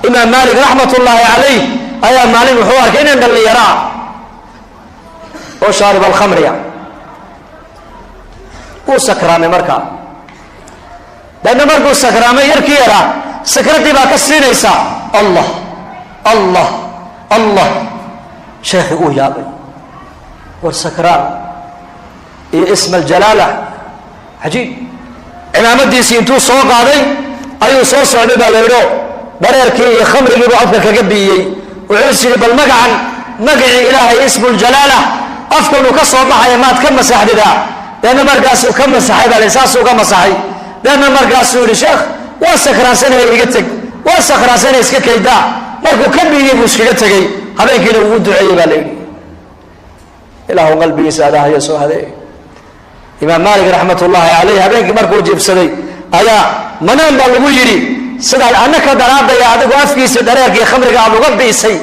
Imaam Maalik raxmat ullaahi calayh ayaa maalin wuxuu arkay inan dhallinyaro ah oo shaarib alkhamriya. Wuu sakraamay markaa. Deedna markuu sakraamay, yarkii yaraa sakraddii baa ka siinaysa, "Allah, Allah, Allah." Sheekhi uu yaabay. War sakraan iyo ism aljalaala, cajiib. Cimaamadiisii intuu soo qaaday ayuu soo socday baa la yidho, dhareerkii iyo khamrigiibuu afka kaga biiyey. Wuxuu is yidhi, bal magacan, magacii Ilaahay, ismuljalaala, afkanuu ka soo baxaya maad ka masaxdidaa? Deedna markaasuu ka masaxay baa la, saasuu ka masaxay. Deedna markaasuu yidhi, "Sheekh, waa sakraansanaya, iga teg, waa sakraansanaya, iska kaydaa." Markuu ka biiyey buu iskaga tegey. Habeenkiina ugu duceeyey baa la yidhi, "Ilaahu qalbigiisa adahaya soo hadeey." Imaam Maalik raxmat ullaahi caleyh habeenkii markuu jiibsaday ayaa manaan baa lagu yidhi, "Sidaad annaka daraadaya adigu afkiisa dhareerkii khamriga aad uga biisay,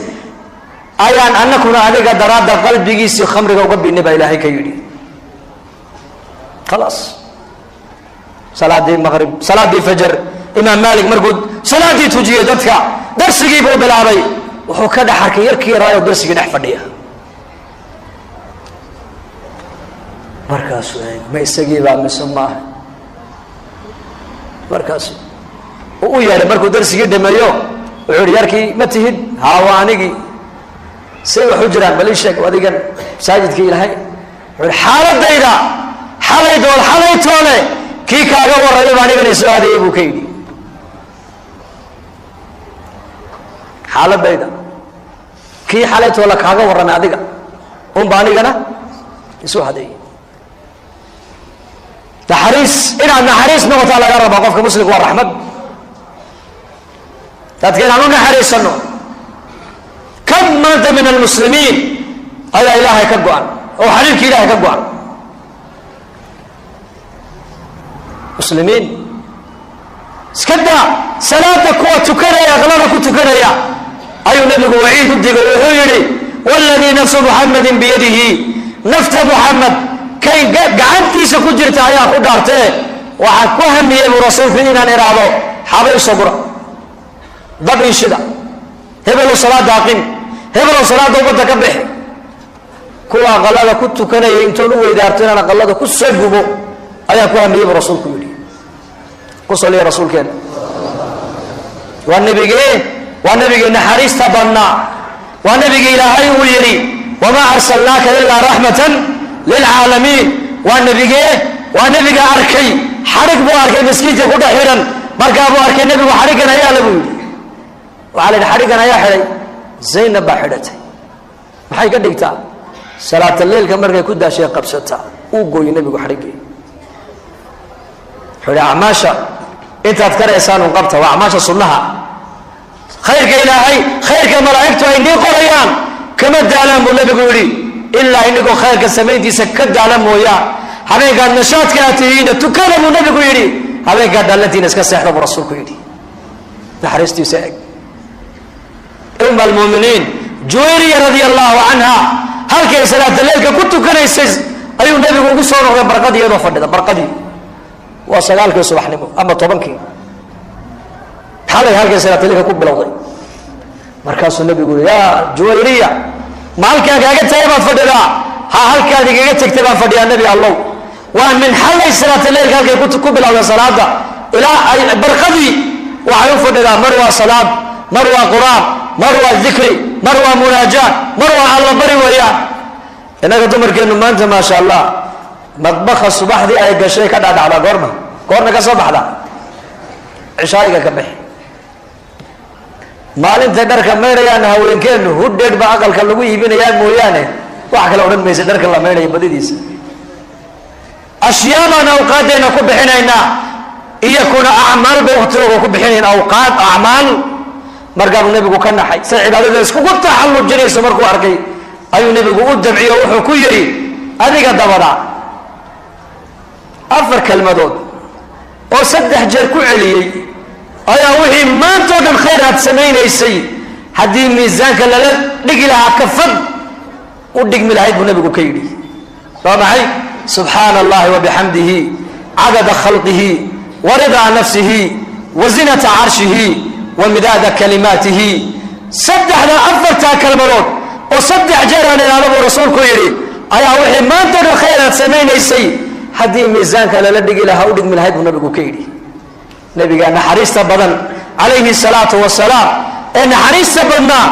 ayaan anakuna adiga daraadda qalbigiisii khamriga uga biinay," baa Ilaahay ka yidhi. Khalaas, salaadii maqrib, salaadii fajar, Imaam Maalik markuu salaadii tujiyey dadka, darsigii buu bilaabay. Wuxuu ka dhex arkay yarkii yaraayo darsigii dhex fadhiya. Markaasuu eeg, ma isagii baa mise maaha? Markaasu uu u yeedhay. Markuu darsigii dhameeyo wuxuu yihi, "Yarkii ma tihid?" "Haa, waa anigii. Say wax u jiraan? Bal ii sheeg adigan masaajidkii Ilaahay." Wuxuu yihi, "Xaaladayda xalaydood xalaytoole kii kaaga warramay baa anigana soo hadayay," buu ka yidhi. "Xaaladayda kii xalaytoola kaaga warramay adiga unba anigana isoo hadeeyey." Naxariis, inaad naxariis noqotaa laga rabaa. Qofka muslimka waa raxmad, dadka inaan u naxariisano. Kam maanta min almuslimiin ayaa Ilaahay ka go-an oo xariirka Ilahay ka go-an? Muslimiin iska daa, salaada kuwa tukanaya, aqlada ku tukanaya ayuu nabigu waciid u digay. Wuxuu yihi, "Wladii nafsu Muxamadin biyadihi," nafta Muxamed kay gacantiisa ku jirta ayaa ku dhaartee, waxaa ku hamiyey buu rasuulku inaan idhaahdo, "Xaba isoo gura, dab iishida, hebelow salaada aqim, hebelow salaada ummadda ka bixi." Kuwa aqalada ku tukanaya intoon u weydaarto inaan aqalada ku soo gubo ayaa ku hamiyey, buu rasuulku yidhi. Ku saliya rasuulkeena. Waa nabigee? Waa nabigii naxariista badnaa. Waa nabigii Ilaahay uu yidhi, "Wamaa arsalnaaka ilaa raxmatan lilcaalamiin." Waa nabigee? Waa nebiga arkay xadhig buu arkay miskiinka ku dhex xidhan. Markaa buu arkay nebigu, "Xadhiggan ayaa la," buu yidhi. Waxaa la yidhi, "Xadhiggan ayaa xidhay." "Zaynab baa xidhatay." "Maxay ka dhigtaa?" "Salaataleilka markay ku daashay qabsataa." Uu gooyey nebigu xadhiggii. Wuxuu yihi, "Acmaasha intaad karaysaan un qabta, waa acmaasha sunnaha. Khayrka Ilaahay, khayrka malaa'igtu ay nii qorayaan kama daalaan," buu nebigu yidhi, "ilaa inigoo khayrka samayntiisa ka daala mooyaan. Habeenkaad nashaadka aad tihiina tukada," buu nebigu yidhi, "habeenkaad daallantiina iska seexda," buu rasuulku yidhi. Naxariistiisa eg. Um almuminiin Juwayriya radia allahu canha halkay salaataleilka ku tukanaysay ayuu nebigu ugu soo noqday barqadii iyadoo fadhida. Barqadii waa 9-kii subaxnimo ama 10-kii. Xalay halkay salaataleilka ku bilowday. Markaasuu nebigu yii, "Yaa Juwayriya, ma halkaan kaaga tagay baad fadhidaa?" "Ha, halkaad igaga tegtay baan fadhiyaa, Nebi Allow." Waa min xalay salaataleilka halkay ku bilowday salaada ilaa ay barqadii waxay u fadhidaa. Mar waa salaad, mar waa qur-aan, mar waa dikri, mar waa munaajaat, mar waa Alla bari weeyaan. Innaga dumarkeennu maanta, maasha Allah, madbaka subaxdii ay gashay ka dhadhacdaa goorma, goorna ka soo baxda? Cishaayiga ka bixi. Maalintay dharka maydhayaan haweenkeennu, hudheed baa aqalka lagu iibinayaa mooyaane, wax kale odhan maysa. Dharka la maydhayo badidiisa ashyaa baan awqaaddeena ku bixinaynaa, iyo kuna acmaal bay waktigooga ku bixinayn, awqaad, acmaal. Markaabuu nebigu ka naxay say cibaadada iskugu taxallujinayso. Markuu arkay ayuu nebigu u dabciyo. Wuxuu ku yidhi, "Adiga dabada afar kelmadood oo 3 jeer ku celiyey ayaa wixii maanta o dhan khayr aad samaynaysay haddii miisaanka lala dhigi lahaa kafad u dhigmi lahayd," buu nebigu ka yidhi. Waa maxay? "Subxaana allahi wabixamdihi, cadada khalqihi wa ridaa nafsihi wa zinata carshihi Wa midaada kalimaatihi. Saddexda afartaa kelmadood oo saddex jeer aan idhaahdo, buu rasuulku yidhi, ayaa wixii maanta dhan khayr aad samaynaysay haddii miisaanka lala dhigi lahaa u dhigmi lahayd, buu nabigu ka yidhi. Nabiga naxariista badan, calayhi salaatu wasalaam, ee naxariista badnaa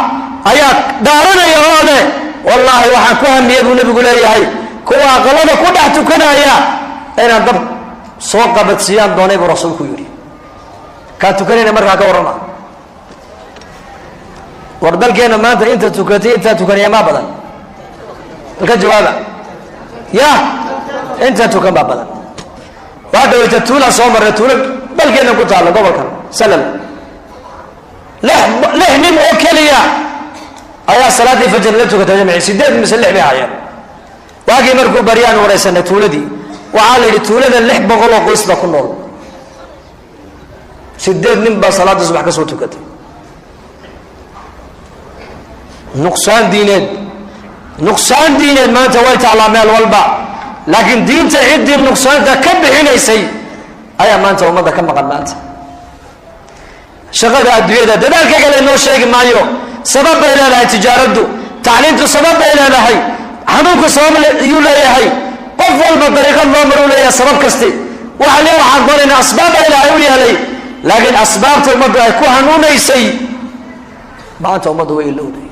ayaa dhaaranaya oo leh, "Wallaahi, waxaan ku hamiyey," buu nabigu leeyahay, "kuwa aqalada ku dhex tukanaya inaan dab soo qabadsiiyaan doonay," buu rasuulku yidhi. Kaa tukanayna markaa ka warrama. War dalkeenna maanta inta tukatay, intaa tukanaya maa badan? Halka jawaaba ya, inta tukan baa badan. Waa dhaweyta tuulaan soo marnay, tuulo dalkeenna ku taalla, gobolkan Salal. Lix nin oo keliya ayaa salaaddii fajr la tukatay jamci. Sideed mise lix bay hayeen. Waagii markuu baryaan waraysanay tuuladii, waxaa la yidhi tuulada 600 oo qoys baa ku nool, sideed nin baa salaadda subax ka soo tukatay. Nuqsaan diineed, nuqsaan diineed maanta way taclaa meel walba, laakiin diinta ciddii nuqsaanta ka bixinaysay ayaa maanta ummadda ka maqan. Maanta shaqada adduunyada dadaalka kale inoo sheegi maayo. Sabab bay leedahay tijaaraddu, tacliintu sabab bay leedahay, xanuunku sabab yuu leeyahay, qof walba dariiqad loo maruu leeyahay. Sabab kasti waxa le waxaan doonayna asbaab baa Ilaahay u yeelay, laakiin asbaabta ummaddu ay ku hanuunaysay maanta ummaddu way ilowday.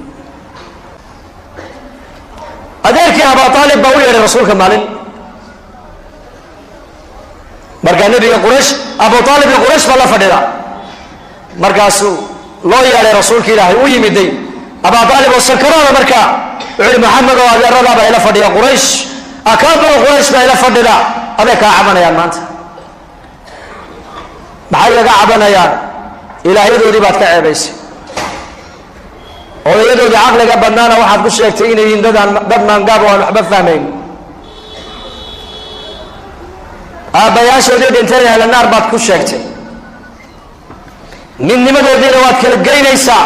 Adeerkii Abaa Aalib baa u yeedhay rasuulka maalin. Markaa nebiga Quraysh, Abu Aalib iyo Quraysh baa la fadhida. Markaasuu loo yeedhay rasuulka Ilaahay, u yimiday Abaa Aalib oo sakaraada. Markaa wuxuu yihi, "Maxamed oo adeeradaa baa ila fadhiya, Quraysh, akaabiro Quraysh baa ila fadhida, aday kaa cabanayaan maanta." "Maxay kaga cabanayaan?" "Ilaahyadoodii baad ka ceebaysay, odayadoodii caqliga badnaana waxaad ku sheegtay inay yihiin dadaan dad maangaab oo aan waxba fahmayn, aabbayaashoodii dhintayna helanaar baad ku sheegtay, midnimadoodiina waad kala geynaysaa.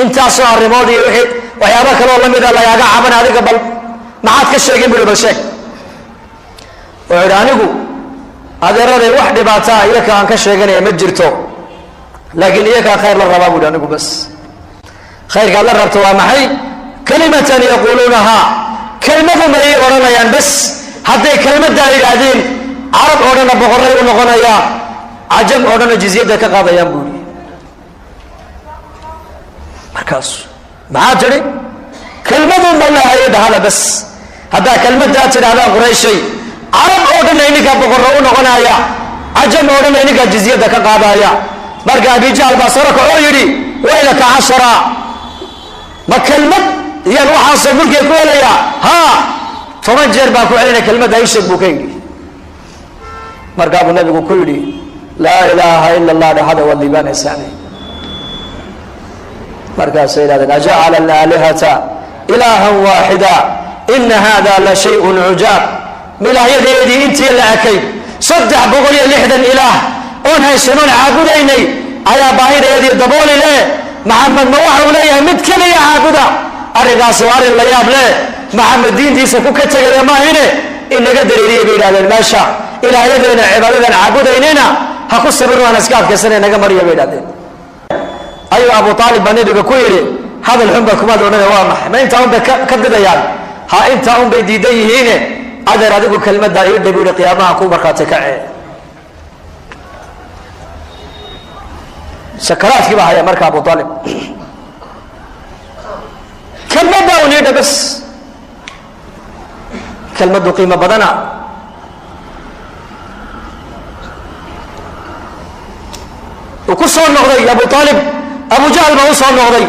Intaasoo arrimood iyo wixii waxyaaba kaleoo la mida lagaaga caban, adiga bal maxaad ka sheegeen?" bui. "Bal sheeg." Wuxuu idhi, "Anigu adeeraday wax dhibaataa iyaka aan ka sheeganaya ma jirto, laakiin iyakaa khayr la rabaa," buuhi. "Anigu bas." "Khayrkaad la rabto waa maxay?" "Kalimatan yaquuluunahaa, kelmadu ma ii odhanayaan bas. Hadday kelmaddaa yidhaahdeen, carab oo dhanna boqorray u noqonayaa, cajam oo dhanna jizyadda ka qaadayaan," buu yihi. Markaasu, "Maxaa tidhi?" "Kelmadun ba lahaye dhahada bas. Haddaa kelmaddaa tidhahdaan, Qurayshay, carab oo dhanna idinkaa boqorro u noqonaya, cajam oo dhanna idinkaa jizyadda ka qaadaya." Marka Abijahl baa saro kacoo yidhi, "Waylaka cashara, ma kelmad iyaan waxaasoo mulkiga ku helayaa? Haa, 10 jeer baan ku celinaya, kelmadda isheeg," buu ka yidhi. Markaa buu nabigu ku yidhi, "Laa ilaaha ila Allah dhahada, waad liibaanaysaane." Markaasay yidhahdeen, "Ajacala alaalihata ilaahan waaxida, ina hada la shayun cujaab. Ilaahyadeedii intii la ekayd, 360 ilaah oon haysanoon caabudaynay, ayaa baahideedii dabooli leh. Maxamed ma waxa uu leeyahay mid keliya caabuda? Arrinkaasi waa arrin la yaab leh. Maxamed diintiisa ku ka tegaya maahine, inaga dareeriyay," bay yidhahdeen. "Meesha ilaahyadeena cibaadadan caabudaynayna ha ku sabir, waan iska adkaysanay, naga mariya," bay yidhahdeen. Ayuu Abu Aalib baa nabiga ku yidhi, "Hadal xun ba kumaad odhanay, waa maxay? Ma intaa un bay ka didayaan? Ha, intaa un bay diidan yihiine, adeer, adigu kelmaddaa ii dhab," yihi, "qiyaamaha ku markhaati kacee." Sakaraadkii baa haya marka Abu Aalib, "Kelmaddaa un ii dha bas." Kelmaddu qiimo badana. Uu ku soo noqday Abu Aalib, Abu Jahl baa u soo noqday.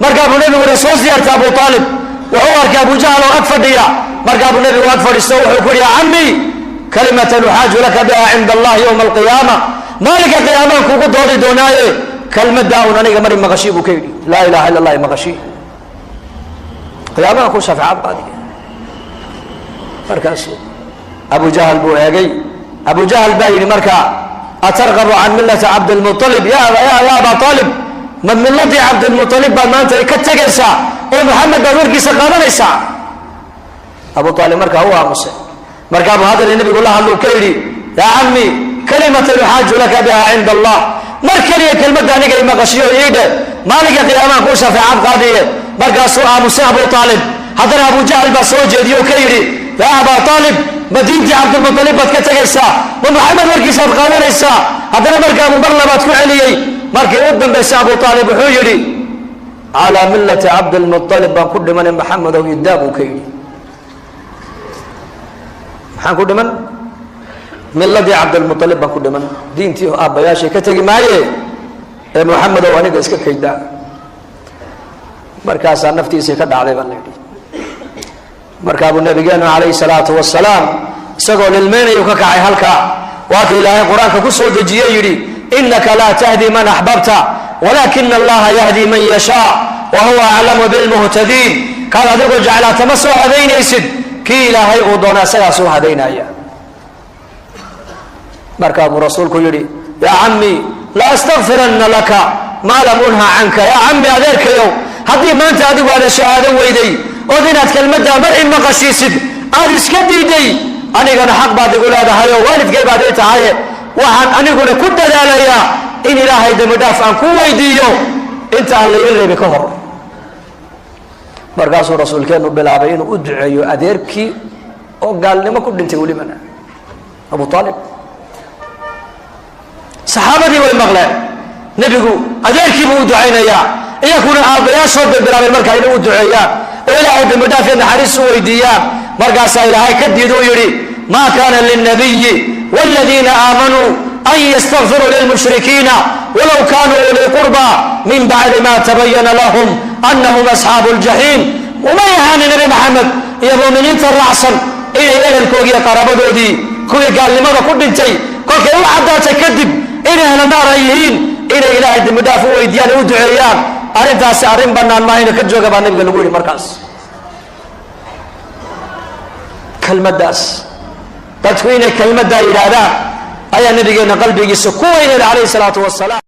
Markaa buu nabigu uri, "Soo siyaartay Abu Aalib." Wuxuu arkay Abu Jahl oo ag fadhiya. Markaa buu nabigu ag fadhiisto, wuxuu ku yihi, "Ya cammi, kalimatan uxaaju laka biha cinda allahi yowma alqiyaama, maalinka qiyaamaan kugu doodi doonaaye, kelmaddaa un aniga mari maqashii," buu ka yidhi. "Laa ilaha illa allah maqashii, qiyaamaha ku shafeecad qaadiga." Markaasuu Abu Jahl buu eegay. Abu Jahl baa yidhi markaa, "Atargabu can millati Cabdilmualib ya Aba Aalib? Ma miladii Cabdilmualib baad maanta ka tegaysaa oo Maxamed baad warkiisa qaadanaysaa?" Abu Aalib markaa u aamusay. Markaa buu hadal nabigu la hadlu ka yidhi, "Yaa cammi, kalimatan uxaaju laka biha cinda allah." Mar keliya kelmadda aniga imaqashiyo iidhe, maalinka qiyaamaha kuu shafeecad qaadiye. Markaasuu aamusay Abu Aalib. Haddana Abu Jahl baa soo jeediye oo ka yidhi: "Yaa Abaa Aalib, ma diintii Cabdilmutalib baad ka tegaysaa? Ma Maxamed warkiisaad qaadanaysaa?" Haddana markaabuu mar labaad ku celiyey. Markii u dambaysay Abu Aalib wuxuu yidhi: "Calaa millati Cabdilmualib baan ku dhimanay, Maxamedow, idaa," buu ka yidhi. "Maxaan ku dhiman? Miladii Cabdilmualib baan ku dhiman, diintii aabbayaashay ka tegi maaye ee Muxamedow, aniga iska kaydaa." Markaasaa naftiisii ka dhacday baa la yidhi. Markaabuu nabigeenu calayhi salaatu wasalaam isagoo lilmeynayu ka kacay halkaa. Waa ka Ilaahay Qur-aanka ku soo dejiye, yidhi: "Inaka laa tahdi man axbabta, walaakina Allaha yahdi man yashaa, wa huwa aclamu bilmuhtadiin." Kaad adigu jeclaata ma soo hadaynaysid, kii Ilaahay uu doona isagaa soo hadaynaya. Markaa buu rasuulku yidhi: "Yaa cammi, la astakfiranna laka maa lam unha canka." "Yaa cammi, adeerkayow, haddii maanta adigu aada shahaado weyday ood inaad kelmaddaa mar i maqashiisid aada iska diiday, anigana xaq baad igu leedahay oo waalidkay baad ii tahaye, waxaan aniguna ku dadaalayaa in Ilaahay dembi dhaaf aan ku weydiiyo inta aan la ii reebi ka hor." Markaasuu rasuulkeenu bilaabay inuu u duceeyo adeerkii oo gaalnimo ku dhintay welibana, Abu Aalib. Saxaabadii way maqleen nebigu adeerkiibuu u ducaynayaa, iyakuna aabbayaashood bay bilaabeen markaa inay u duceeyaan oo Ilaahay dembi dhaaf iyo naxariis u weydiiyaan. Markaasaa Ilaahay ka diid uu yidhi: "Ma kana lilnabiyi wاladiina aamanuu an ystakfiruu lilmushrikiina walow kanuu ulii qurba min bacdi ma tabayana lahum anahum asxaabu ljaxiim." Umay ahaani Nebi Maxamed iyo muuminiinta raacsan inay ehelkoodii iyo qaraabadoodii, kuwii gaalnimada ku dhintay, kolkay u caddaatay kadib inay ahla naar ay yihiin, inay Ilaahay dembi dhaaf u weydiiyaan u duceeyaan. Arrintaasi arrin bannaan maahayna ka jooga baa nabiga lagu yidhi. Markaas kelmaddaas dadku inay kelmaddaa yidhaahdaan ayaa nabigeena qalbigiisa ku weyneed, calayhi salaatu wasalaam.